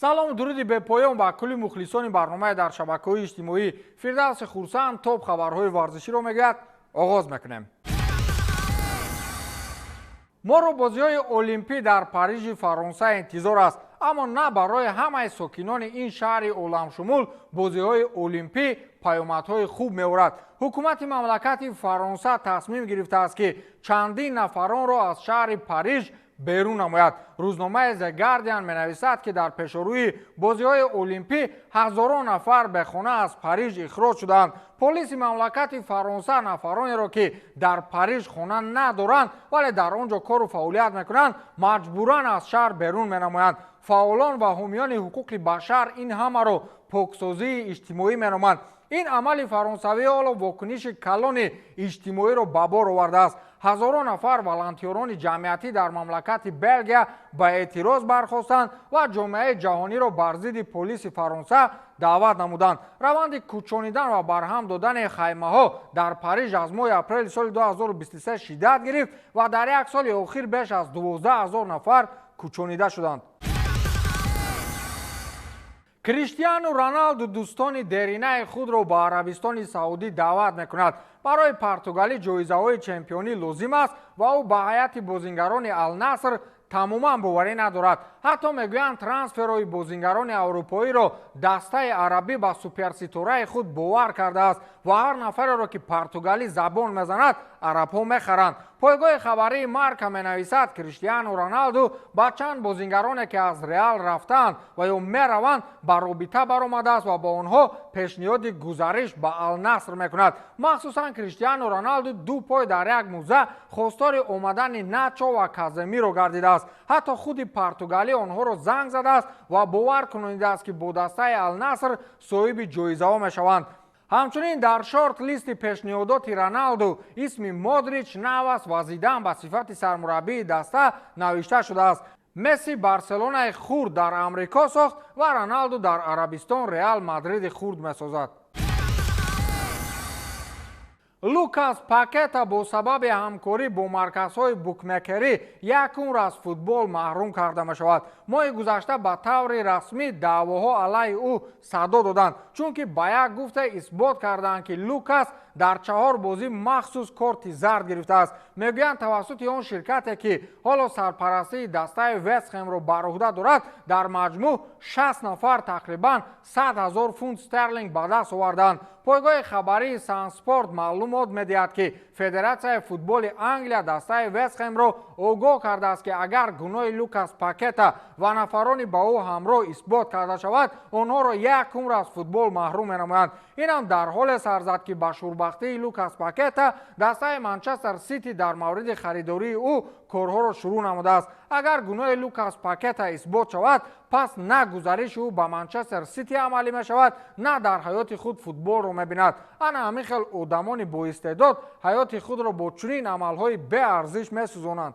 Салому дуруди бепоён ба кулли мухлисони барномаи дар шабакаҳои иҷтимоӣ. Фирдавси Хурсанд топ хабарҳои варзиширо мегӯяд. Оғоз мекунем. Моро бозиҳои олимпӣ дар Парижи Фаронса интизор аст, аммо на барои ҳамаи сокинони ин шаҳри оламшумул бозиҳои олимпӣ паёмадҳои хуб меорад. Ҳукумати мамлакати Фаронса тасмим гирифтааст, ки чандин нафаронро аз шаҳри Париж берун намояд. Рӯзномаи The Guardian менависад, ки дар пешорӯи бозиҳои олимпӣ ҳазорон нафар бехона аз Париж ихроҷ шуданд. Полиси мамлакати Фаронса нафаронеро, ки дар Париж хона надоранд, вале дар он ҷо кору фаъолият мекунанд, маҷбуран аз шаҳр берун менамоянд. Фаъолон ва ҳомиёни ҳуқуқи башар ин ҳамаро поксозии иҷтимоӣ меноманд. Ин амали фаронсавӣ ҳоло вокуниши калони иҷтимоиро ба бор овардааст. Ҳазорон нафар волонтёрони ҷамъиятӣ дар мамлакати Белгия ба эътироз бархостанд ва ҷомеаи ҷаҳониро бар зидди полиси Фаронса даъват намуданд. Раванди кӯчонидан ва барҳам додани хаймаҳо дар Париж аз моҳи апрели соли 2023 шиддат гирифт ва дар як соли охир беш аз 12 0 нафар кӯчонида шуданд. Криштиану Роналду дӯстони деринаи худро ба Арабистони Саудӣ даъват мекунад. Барои португалӣ ҷоизаҳои чемпионӣ лозим аст ва ӯ ба ҳайати бозингарони Алнаср тамоман боварӣ надорад. Ҳатто мегӯянд, трансферҳои бозингарони аврупоиро дастаи арабӣ ба суперситораи худ бовар кардааст ва ҳар нафареро, ки португалӣ забон мезанад, арабҳо мехаранд. Пойгоҳи хабарии Марка менависад, Криштиану Роналду ба чанд бозингароне, ки аз Реал рафтаанд ва ё мераванд, ба робита баромадааст ва бо онҳо пешниҳоди гузариш ба Алнаср мекунад. Махсусан Криштиану Роналду ду пой дар як муза хостори омадани Начо ва Каземиро гардидааст. Ҳатто худи португалӣ онҳоро занг задааст ва бовар кунонидааст, ки бо дастаи Алнаср соҳиби ҷоизаҳо мешаванд. Ҳамчунин дар шорт-листи пешниҳодоти Роналду исми Модрич, Навас ва Зидан ба сифати сармураббии даста навишта шудааст. Месси Барселонаи хурд дар Амрико сохт ва Роналду дар Арабистон Реал Мадриди хурд месозад. Лукас Пакета бо сабаби ҳамкорӣ бо марказҳои букмекерӣ як умр аз футбол маҳрум карда мешавад. Моҳи гузашта ба таври расмӣ даъвоҳо алайҳи ӯ садо доданд, чунки ба як гуфта исбот карданд, ки Лукас дар чаҳор бозӣ махсус корти зард гирифтааст. Мегӯянд, тавассути он ширкате, ки ҳоло сарпарастии дастаи Вестхемро бар уҳда дорад, дар маҷмӯъ 60 нафар тақрибан 100 000 фунт стерлинг ба даст оварданд. Пойгоҳи хабарии Санспорт маълумот медиҳад, ки Федератсияи футболи Англия дастаи Вестхемро огоҳ кардааст, ки агар гуноҳи Лукас Пакета ва нафарони ба ӯ ҳамроҳ исбот карда шавад, онҳоро як умр аз футбол маҳрум менамоянд. Инам дар ҳоле сар зад, ки ба шурбахтии Лукас Пакета дастаи Манчестер Сити дар мавриди харидории ӯ корҳоро шурӯъ намудааст. Агар гуноҳи Лукас Пакета исбот шавад, пас на гузариши ӯ ба Манчестер Сити амалӣ мешавад, на дар ҳаёти худ футболро мебинад. Ана ҳамин хел одамони боистеъдод ҳаёти худро бо чунин амалҳои беарзиш месӯзонанд.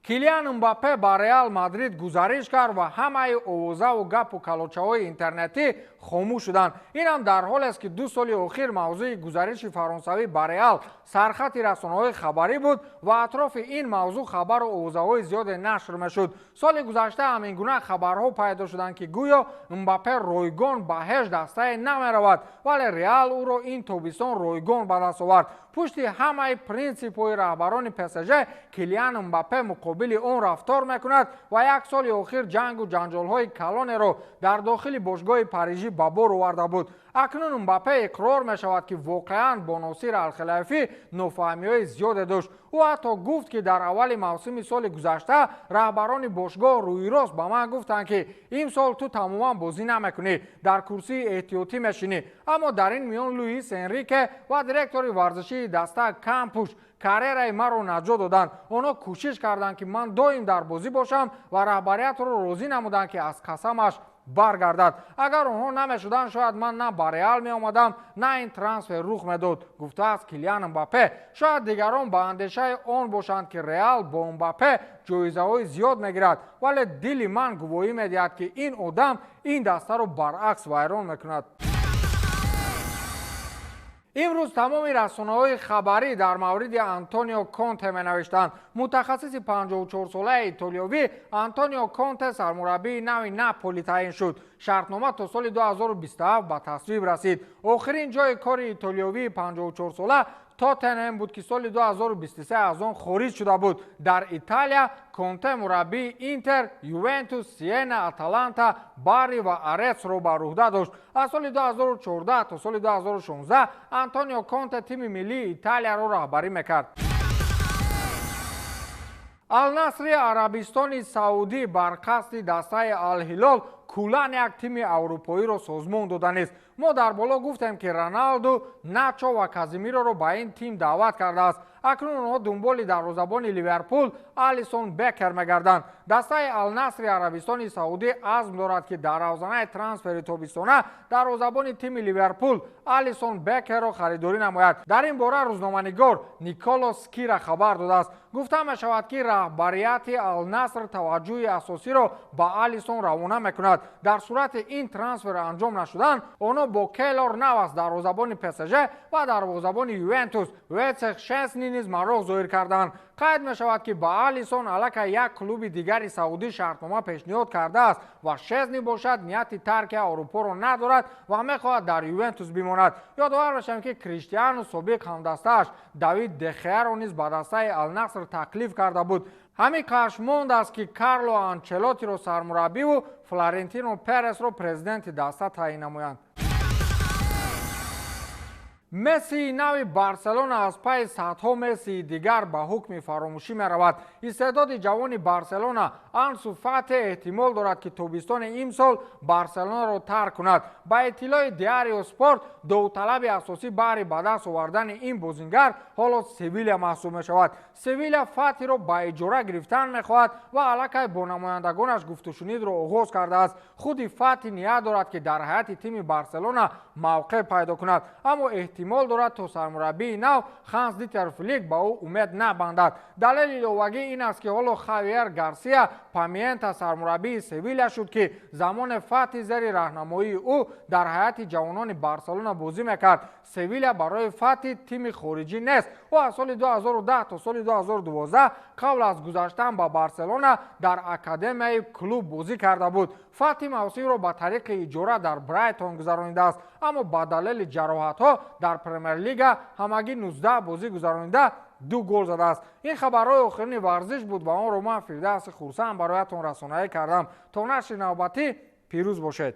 Килиан Мбаппе ба Реал Мадрид гузариш кард ва ҳамаи овозаву гапу калочаҳои интернетӣ хомӯш шуданд. Инам дар ҳолест, ки 2 соли охир мавзӯи гузариши фаронсавӣ ба Реал сархати расонаҳои хабарӣ буд ва атрофи ин мавзӯъ хабару овозаҳои зиёде нашр мешуд. Соли гузашта ҳамин гуна хабарҳо пайдо шуданд, ки гӯё Мбаппе ройгон ба ҳеҷ дастае намеравад, вале Реал ӯро ин тобистон ройгон ба даст овард. Пушти ҳамаи принсипҳои раҳбарони ПСЖ Килиан Мбаппе муқобили он рафтор мекунад ва як соли охир ҷангу ҷанҷолҳои калонеро дар дохили бошгоҳи парижӣ ба бор оварда буд. Акнун Мбаппе иқрор мешавад, ки воқеан бо Носир Алхилайфӣ нофаҳмиҳои зиёде дошт. Ӯ ҳатто гуфт, ки дар аввали мавсими соли гузашта раҳбарони бошгоҳ рӯйрост ба ман гуфтанд, ки имсол ту тамоман бозӣ намекунӣ, дар курсии эҳтиётӣ мешинӣ. Аммо дар ин миён Луис Энрике ва директори варзишии даста Кампуш карьераи маро наҷот доданд. Онҳо кӯшиш карданд, ки ман доим дар бозӣ бошам ва раҳбариятро розӣ намуданд, ки аз қасамаш баргардад. Агар онҳо намешуданд, шояд ман на ба Реал меомадам, на ин трансфер рух медод, гуфтааст Килиан Мбаппе. Шояд дигарон ба андешаи он бошанд, ки Реал бо Мбаппе ҷоизаҳои зиёд мегирад, вале дили ман гувоҳӣ медиҳад, ки ин одам ин дастаро баръакс вайрон мекунад. Имрӯз тамоми расонаҳои хабарӣ дар мавриди Антонио Конте менавиштанд. Мутахассиси 54-солаи итолиёвӣ Антонио Конте сармураббии нави Наполи таъин шуд. Шартнома то соли 2027 ба тасвиб расид. Охирин ҷои кори итолиёвии 54-сола Тоттенҳем буд, ки соли 2023 аз он хориҷ шуда буд. Дар Италия Конте мураббии Интер, Ювентус, Сиена, Аталанта, Бари ва Арецро бар уҳда дошт. Аз соли 2014 то соли 2016 Антонио Конте тими миллии Италияро раҳбарӣ мекард. Алнасри Арабистони Саудӣ бар қасди дастаи Алҳилол куллан як тими аврупоиро созмон доданист. Мо дар боло гуфтем, ки Роналду, Начо ва Казимироро ба ин тим даъват кардааст. Акнун онҳо дунболи дарвозабони Ливерпул Алисон Бекер мегарданд. Дастаи Алнасри Арабистони Саудӣ азм дорад, ки дар равзанаи трансфери тобистона дарвозабони тими Ливерпул Алисон Бекерро харидорӣ намояд. Дар ин бора рӯзноманигор Николо Скира хабар додааст. Гуфта мешавад, ки раҳбарияти Алнаср таваҷҷӯҳи асосиро ба Алисон равона мекунад. Дар сурати ин трансфер анҷом нашудан, онҳо бо Кейлор Навас, дарвозабони ПСЖ, ва дарвозабони Ювентус Войцех Шесни низ мароқ зоҳир карданд. Қайд мешавад, ки ба Алисон аллакай як клуби дигари саудӣ шартнома пешниҳод кардааст ва Шезни бошад, нияти тарки Аврупоро надорад ва мехоҳад дар Ювентус бимонад. Ёдовар мешавем, ки Криштиану собиқ ҳамдастааш Давид Дехеаро низ ба дастаи Алнаср таклиф карда буд. Ҳамин кашф монд аст, ки Карло Анчелотиро сармураббиву Флорентино Пересро президенти даста таъин намоянд. Мессии нави Барселона аз пайи садҳо Мессии дигар ба ҳукми фаромӯшӣ меравад. Истеъдоди ҷавони Барселона Ансу Фате эҳтимол дорад, ки тобистони имсол Барселонаро тарк кунад. Ба иттилои Диарио Спорт, довталаби асосӣ баҳри ба даст овардани ин бозингар ҳоло Севиля маҳсуб мешавад. Севиля Фатиро ба иҷора гирифтан мехоҳад ва аллакай бо намояндагонаш гуфтушунидро оғоз кардааст. Худи Фати ният дорад, ки дар ҳайати тими Барселона мавқеъ пайдо кунад, аммо эҳтимол дорад, то сармураббии нав Ханс Дитер Флик ба ӯ умед набандад. Далели иловагӣ ин аст, ки ҳоло Хавиер Гарсия Памиента сармураббии Севиля шуд, ки замоне Фати зери раҳнамоии ӯ дар ҳайати ҷавонони Барселона бозӣ мекард. Севиля барои Фати тими хориҷӣ нест. Ӯ аз соли 2010 то соли 2012 қабл аз гузаштан ба Барселона дар академияи клуб бозӣ карда буд. Фати мавсимро ба тариқи иҷора дар Брайтон гузаронидааст, аммо ба далели ҷароҳатҳо дар Премер-лига ҳамагӣ 19 бозӣ гузаронида, ду гол задааст. Ин хабарҳои охирини варзиш буд ва онро ман, Фирдавси Хурсанд, бароятон расонаӣ кардам. То нашри навбатӣ пирӯз бошед.